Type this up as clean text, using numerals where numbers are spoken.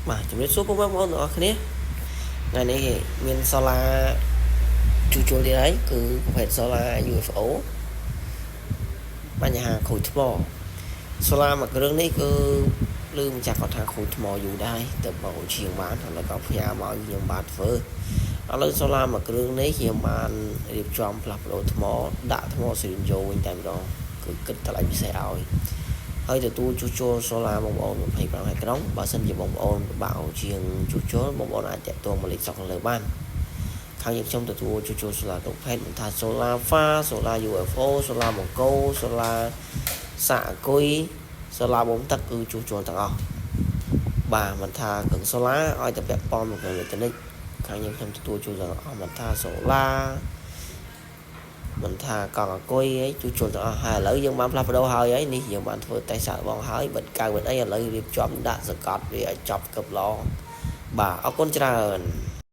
បាទជំរាបសួរពុកម៉ែបងប្អូនទាំងអស់គ្នាថ្ងៃនេះមានសូឡាជួសជុលទៀតហើយគឺប្រភេទសូឡា UFO បញ្ហាខូចថ្មសូឡាមួយគ្រឿងនេះគឺឮម្ចាស់គាត់ថាខូចថ្មយូរដែរទៅបោជាងបានឥឡូវក៏ផ្ញើមកឲ្យខ្ញុំបាទធ្វើឥឡូវសូឡាមួយគ្រឿងនេះខ្ញុំបានរៀបចំផ្លាស់ប្ដូរថ្មដាក់ថ្មសេរីយ៉ូវិញតែម្ដងគឺគិតតម្លៃពិសេសឲ្យហើយទទួលជួសជុលសូឡាបងប្អូន25ខែក្រុងបើសិនជាបងប្អូនពិបាកជាងជួសជុលបងប្អូនអាចតាក់ទងមកលេខសុកខាងលើបានខាងយើងខ្ញុំទទួលជួសជុលសូឡាគ្រប់ប្រភេទមិនថាសូឡាហ្វាសូឡា UFO សូឡាម៉ូកូសូឡាសាកអាគុយសូឡាបូមទឹកគឺជួសជុលទាំងអស់បាទមិនថាគ្រឿងសូឡាឲ្យតែពាក់ព័ន្ធមកគ្រឿងអេឡិចត្រូនិកខាងយើងខ្ញុំទទួលជួសទាំងអស់មិនថាសូឡាមិនថាកង់អាគុយអីជួសជុលទាំងអស់ហើយឥឡូវយើងបានផ្លាស់ប្ដូរហើយហើយនេះយើងបានធ្វើតេស្តសាកល្បងហើយបិទកៅបិទអីឥឡូវរៀបចំដាក់សកត់វាឲ្យចប់កឹបល្អបាទអរគុណច្រើន។